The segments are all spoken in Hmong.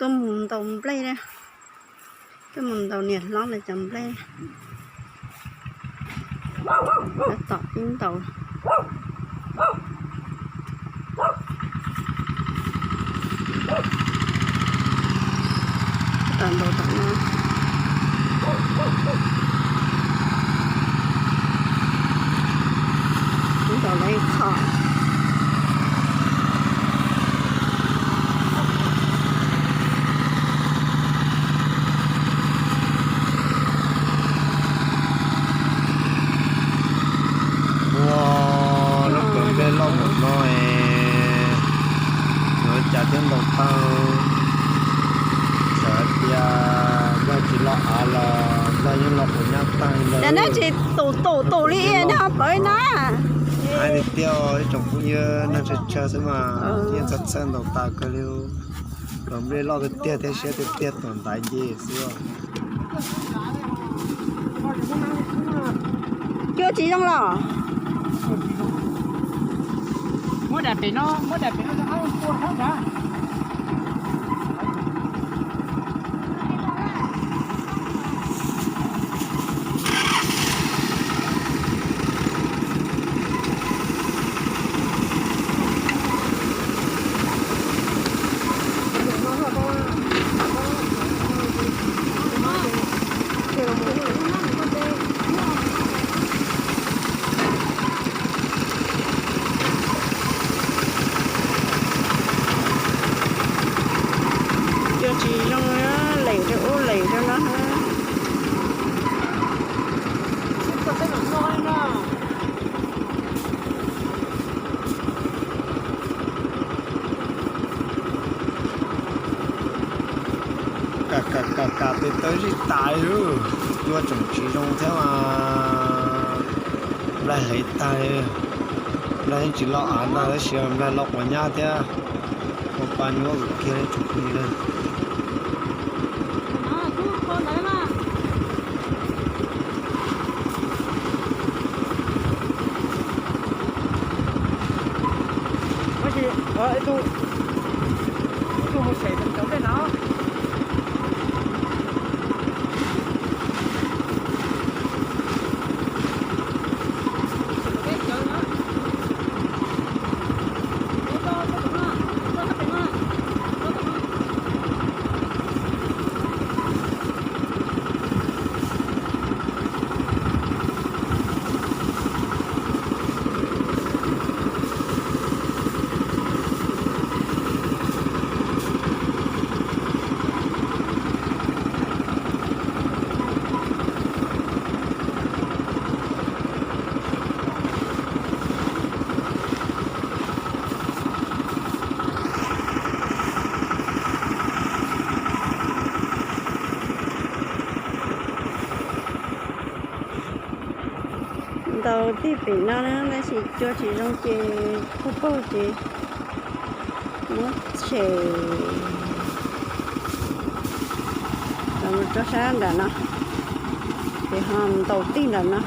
tuaj mus ntaus nplej na, tuaj mus ntaus niam hlob lawv cov nplej. Tom ib ntaus, tom ntaus tom no, ntaus lawv qhov. Ua, lub kawm nplej loj npaum no es yuav cas thiaj ntaus tag. Txawm hais tias nplej tsis loj av los nplej yeej loj quas nyab tag li ntawd. Neb tsis tus tus tus li no pawv na. Hais tiag tiag ib tsoom phooj ywg, neeg tsawg tsawg xwb mas yeej txawj txawj ntaus tas kawg li. Kawm nplej loj tiag tiag thiab siab tiag tiag, tom ntaiv nce xwb. Cua tsis zoo los? Muab daim pem no, muab daim pem no rau qab tua thab nrad. Cua tsis zoo, lem rau ub lem rau no. Kam kam kam kam tes taw zij tas li, cua tseem tsis zoo thiab mas. Nplej heev tag li, nplej yeej tsis loj av ntag tab sis nplej loj quas nyab thiab. Ua pa nyuaj kawg kiag li tsoom phooj ywg. Ntaus tib pem no na tab sis cua tsis zoo ces puag paug ces muab tshem los mus rau sab nram no, ces ho ntaus tib nram no.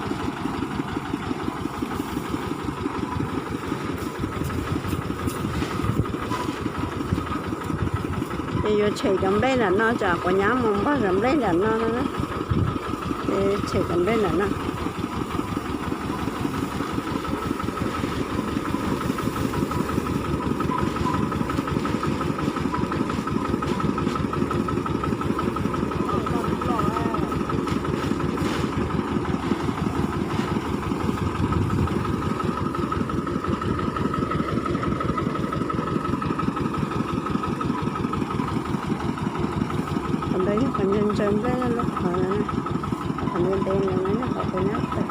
Ces yuav tshem cov nplej nram no tsam quav nyab mus npog cov nplej nram no no. Ces tshem cov nplej nram no. Qhov ntawd yog qhov ntsaws ntsaws nplej loj loj qhov, qhov ntev ntev ntawd no yog qhov quav nyab tawm.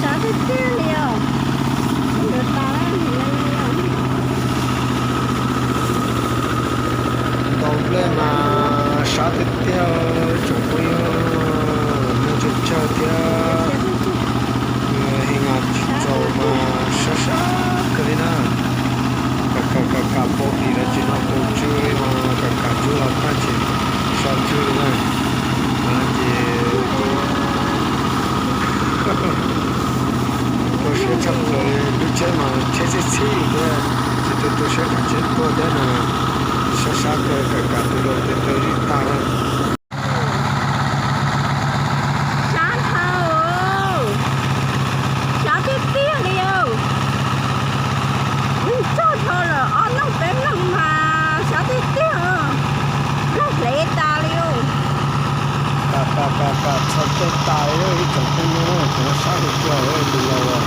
Sab tiag tiag li os. Ntau tas. Ntaus nplej mas sab tiag tiag, tsoom phooj ywg, neeg tsawg tsawg thiab. Hee ngas tsis txaus mas sab sab kawg li na. Kam kam kam kam pau tim los tsis noj pau tswb li mas kam kam tswb los tag tsis so ntswg li na. Ces rau siab tshaj plaws li, lub tsheb mas tsheb txhij txhij thiab, tsis tu rau siab kom tsheb tuag thiab na. Sab sab kawg, kam kam tus laus tes taw li tag na. Sab dhau, sab tiag tiag li os. Neeg txog dhau lawm ob leeg peb leeg mas sab tiag tiag, lub hlev tas li os. Kam kam kam kam txhos caug tas li ib tsoom phooj ywg, kuv sab tiag tiag tus laus.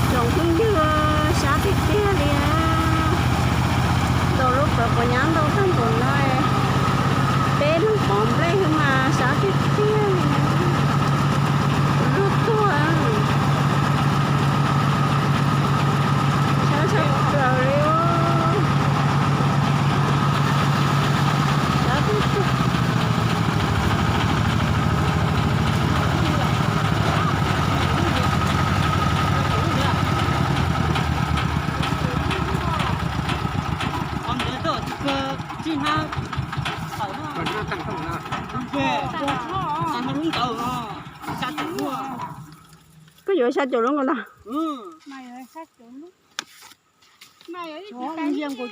Tsoom phooj ywg, sab tiag tiag li. Ntaus lub kawm puas nyab ntau tag npaum no, peb leeg pov nplej xwb mas sab tiag tiag li. Lub tuag. Sab sab plaws li. Sab tiag tiag. Koj yuav xya caum lub nkaus ntag.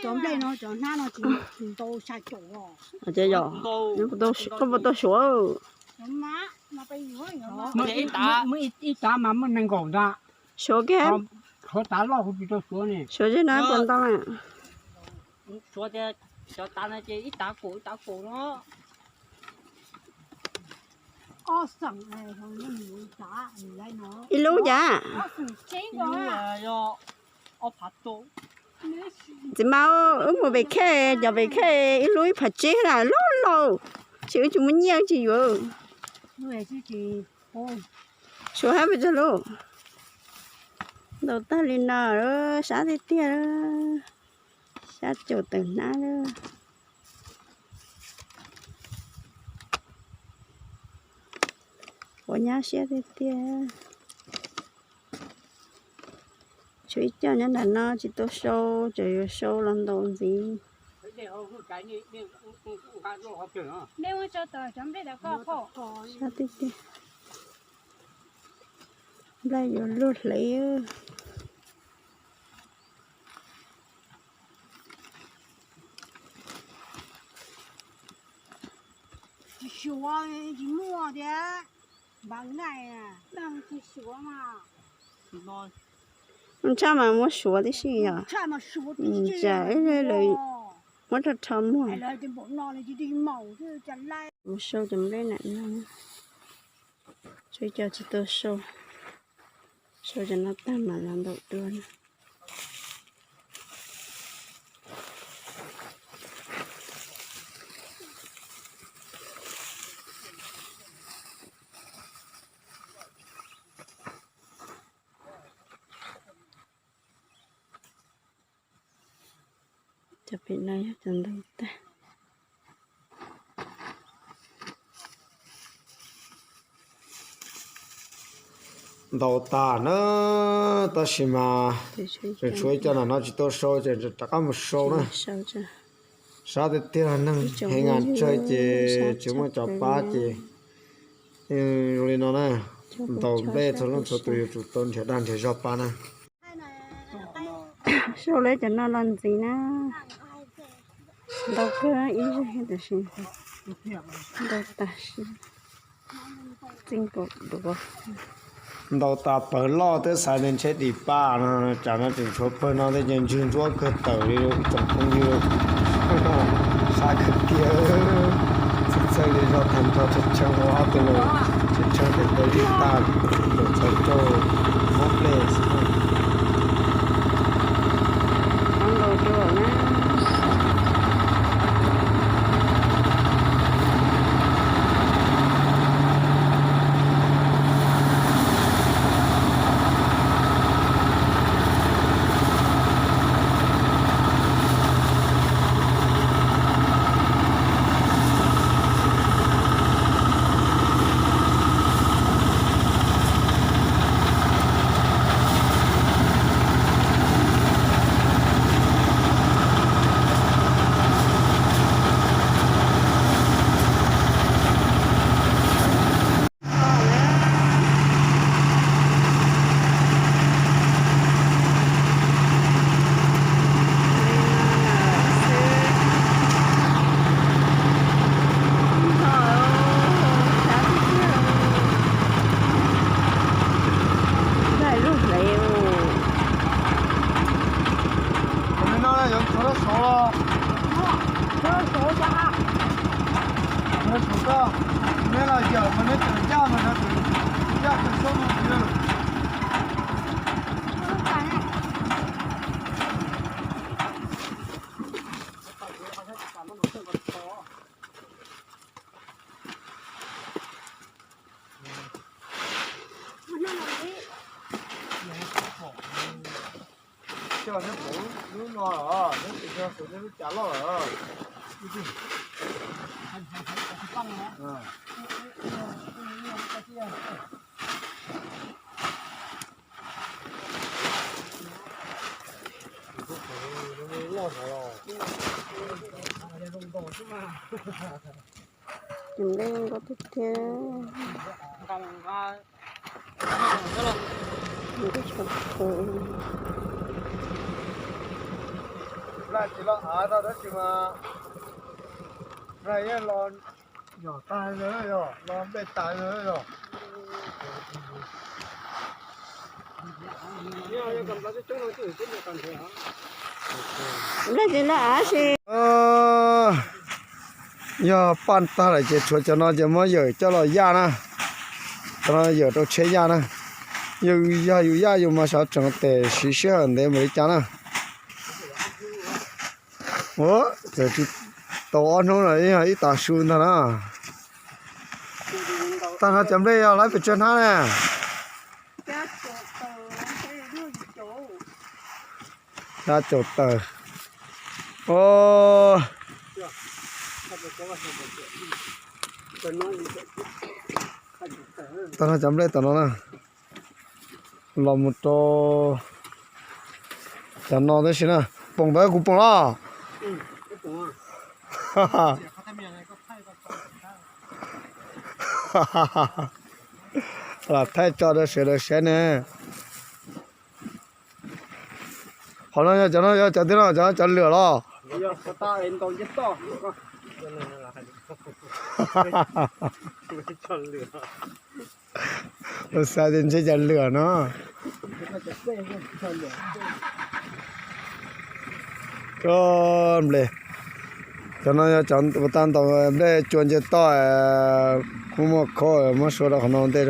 Cov nplej no, cov hnab no tsis ntau xya caum os. Ces yog, koj puas tau suav? Muaj ib tav mas muaj nees nkaum ntag. Suav kiag. Suav tav loj kuv tsis tau suav ne. Suav zej no puas ntau? Suav tias cov tav no ces ib tav kaum ib tav kaum no. Ib lub cas? Txiv Mau, wb mus pem khej, cov pem khej ib lub ib phav tsib na, loj laus, ces wb tsis muaj nyiaj wb tsis yuav. Suav hab pes tsawg lub? Ntau tag li no, sab tiag tiag, sab caum tawm hnab lawm. Ua nyab siab tiag tiag. Tshuav ib co nyob nram no tsis tau sau, tseem yuav sau los ntaus ntxiv. Sab tiag tiag. Nplej yuav luag hlev. Tsis suav, tsis muaj thiab. Npam nqaij, tsis suav mas. Tshaj mas muab suav tib si yog. Tshaj mas suav tib si. Muab rho rho muag. Mus sau cov nplej nam no. Tshuav ib co tsis tau sau. Sau cov no tag mam los ntaus dua na. Cov pem no yog cov ntau tag. Ntau tas na, tab sis mas tseem tshuav ib co nram no tsis tau sau, ces rov qab mus sau na. Sab tiag tiag, neeg heev ngas tsawg ces tsis muaj cov pab ces zoo li no na. Ntaus nplej txhua leej txhua tus yuav tsum tau nrhiav dag nrhiav zog pab na. Sau lawv cov no los ntxiv na. Ntau kawg ib zej tiam sis ntau tas si. Txij nkaus duav. Ntau tas pawg loj twb xav tias ntshe dim paj no, tsam no tseem tshuav pawg no thiab ces ntswg ntsuab kawg tawm li lawm tsoom phooj ywg. Sab kawg kiag. Txhawj txhawj li zog tag nrho, tshee tshee ua ob tug laus, tshee tshee tes taw li tag, txhawv tsaug, mob nplej xwb. Qab nkaus dua na. Neb los yawm mas neb tseem yaj mas no ces yaj tseem xub no. Coj neb pom lub no los neb tsis yog xwv neb lub cas loj lawm. Ces nplej zoo nkauj tiag tiag. Nkauj tshaj plaws. Nplej tsis los av tau tab sis mas nplej yeej los yog tag yog los nplej tas yog. Nplej tsis los av si. Yog paj tag lawm ces tshuav cov no ces muab yawm coj los yaj na. Cov no yawm rau tsheb yaj na. Yus yog yus yaj yus mas xyov tseem tes siv sij hawm ntev npaum li cas na. Ua, txawm tsis tau ob hnub no yog ib tas su ntag na. Tag no cov nplej yog lawv pes tsawg hnab ne? Xya caum tawm. Tag no cov nplej tom no na. Los mus rau cov no tab sis na. Poom ntawd kuv poom los. Los thaij tso rau sawv daws saib ne. Qhov no yog cov no yog cov twg no, cov cov lwam los? Ua xav tias ntshe cov lwam no. Nplej, cov no yog cov tag ntaus nplej cua nce toj, kuj muaj khob muab sua rau qhov no ntej,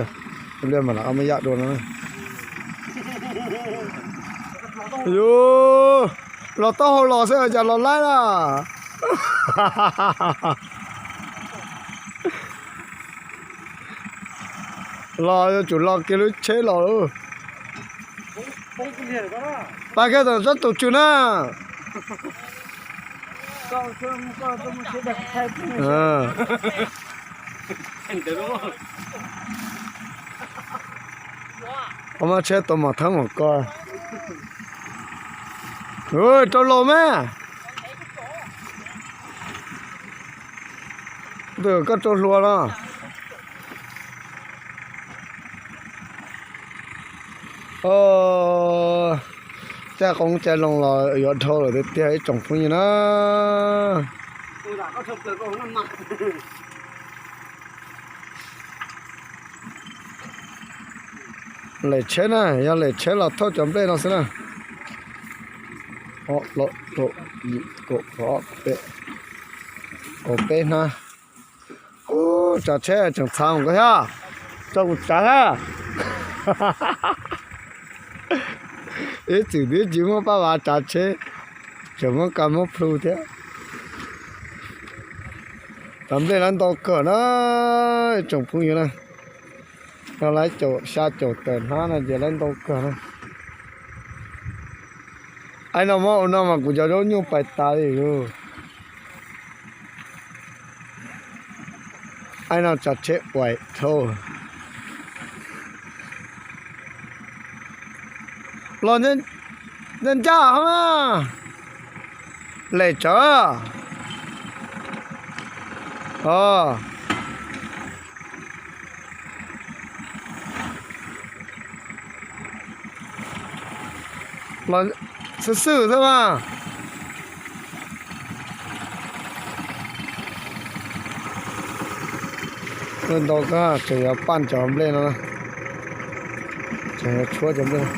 nplej mam li muab yaj dua no. Yus los taub hau los xwb cas los laib na. Los yuav tsum los kiag lub tsheb los lauj. Pab kiag tom tsob tus tswm na. Ua mas tsheb tau mom thab mom ko. Rau laus mas. Tus koj rau hluas no. Caij qoob caij loo los yuav dhau lawm tiag tiag ib tsoom phooj ywg na. Lem tsheb na, yog lem tsheb los thauj cov nplej no xwb na. Kaum peb hnab. Ub, tsav tsheb tseem txhav mus koj thiab. Tso kuv tsav thiab. Ib txwm twb tsis muaj paj vav tsav tsheb, tseem muab ka muab plhu thiab. Cov nplej lawv ntau kawg na, tsoom phooj ywg na. Yog lawv caum xya caum tawm hnab no ces lawv ntau kawg na. Aib no muab ua no mas kuv cov zaub nyuj pais tas li lauj. Aib no tsav tsheb uaim dhau. Los ncaj ncaj hov na. Lem tsawv. Os. Los xwb xwb xwb mas. Ntau kawg, tseem yuav paj cov nplej no, tseem yuav tshuab cov nplej no.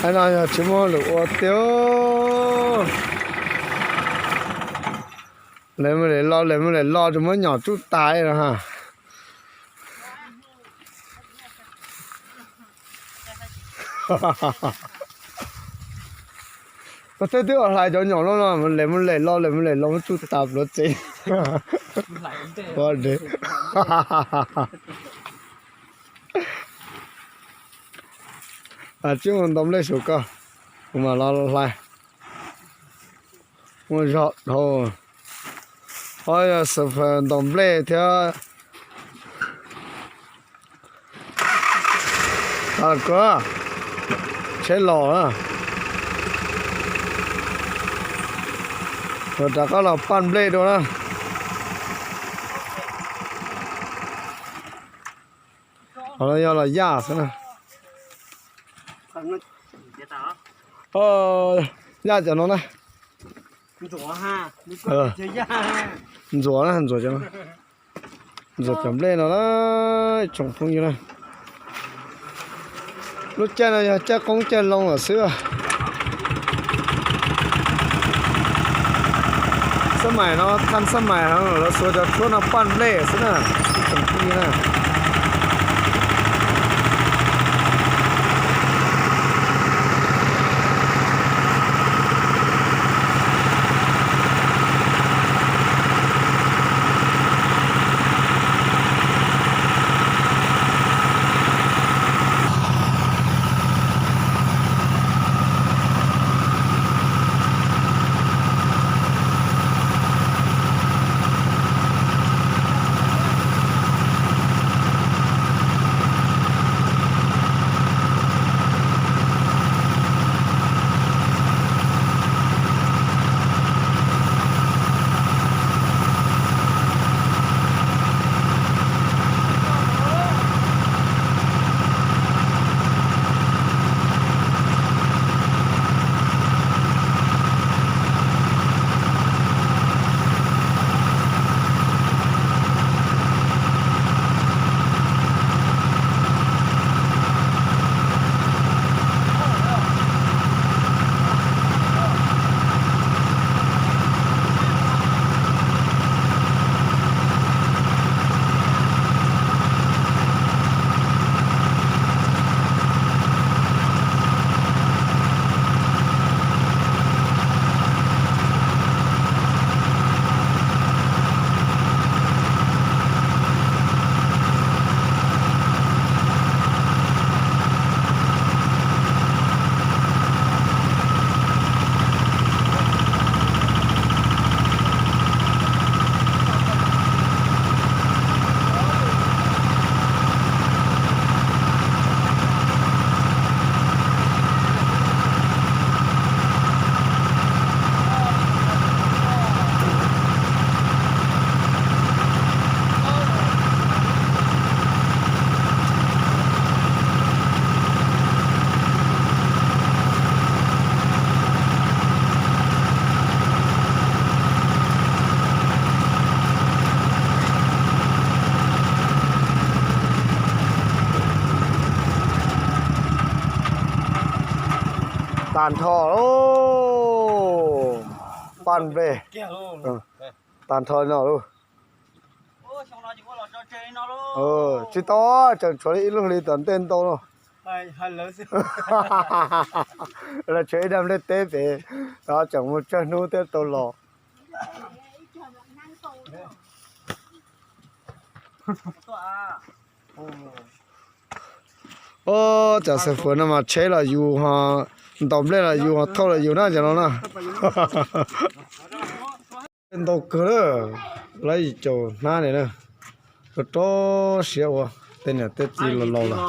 No yog tsis muaj lwm ua tiag. Lawv mus lawm los, lawv mus lawm los tsis muab nyom tsuj tas no ha. Koj twb twb ua hlais cov nyom no no, lawv mus lawm los, lawv mus lawm los muab tsuj tas pluav tsev. Tsij mus ntaus nplej saum koj, kuv mam los hlais. Muaj zog dhau. Ob yog xav ntaus nplej thiab. Koj tsheb los na, ua rov qab los paj nplej dua na. Qhov no yog los yaj xwb na. Yaj cov no na. Ntxuav na, ntxuav cov no. Ntxuav cov nplej no na, tsoom phooj ywg na. Lub caij no yog caij qoob caij loo lawm xwb. Xab maim no thaj xab maim heev, lawv xuas cov tshuab no paj nplej xwb na, tsoom phooj ywg na. Tag nrho lawm, paj nplej tag nrho no lawm. Tsis tau, tseem tshuav li ib lub hli tom ntej ntau no. Los tshuav ib daim nplej teb pem, tseem mus tsawg hnub thiaj tau los. Ub, cov xav fuav no mas tsheb los yus ho, ntaus nplej los yus ho, thauj los yus na cov no na. Ntau kawg lawm, lawv yim caum hnab li na. Rau rau siab ua, tej niam tej txiv los laus lawm,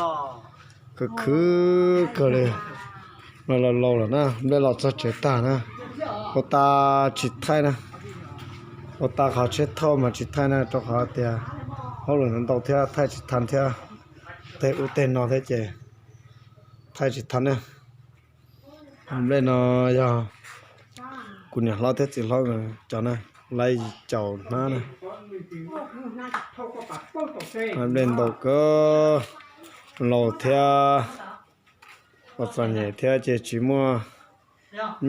khwv khwv kawg li. Los laus laus lawm na, nplej los txog tsev tag na, ua tas tsis thaij na. Ua tas qhov tsheb thauj mas tsis thaij na, rau qhov tias hauj lwm ntau thiab thaij tsis tag thiab, tej ub tej no thiab ces thaij tsis tag na. Nplej no yog kuv niam hlob thiab txiv hlob cov na, lawv yim caum hnab na. Nplej ntau kawg, laus thiab. Ua txom nyem thiab ces tsis muaj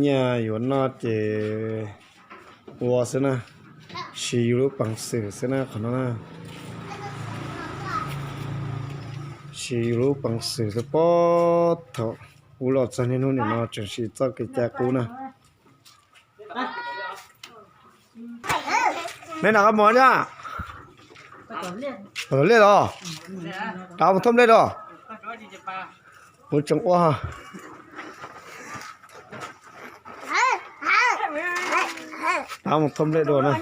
nyiaj yuav noj ces ua xwb na, siv yus lub peev xwm xwb na qhov no na. Siv yus lub peev xwm xwb, puag thaum ub los txog niaj hnub nim no tseem siv txoj kev cai qub na. Neb nram qab muag thiab? Tom liaj los? Rov mus thauj nplej dua. Mus tseem ua. Rov mus thauj nplej dua na.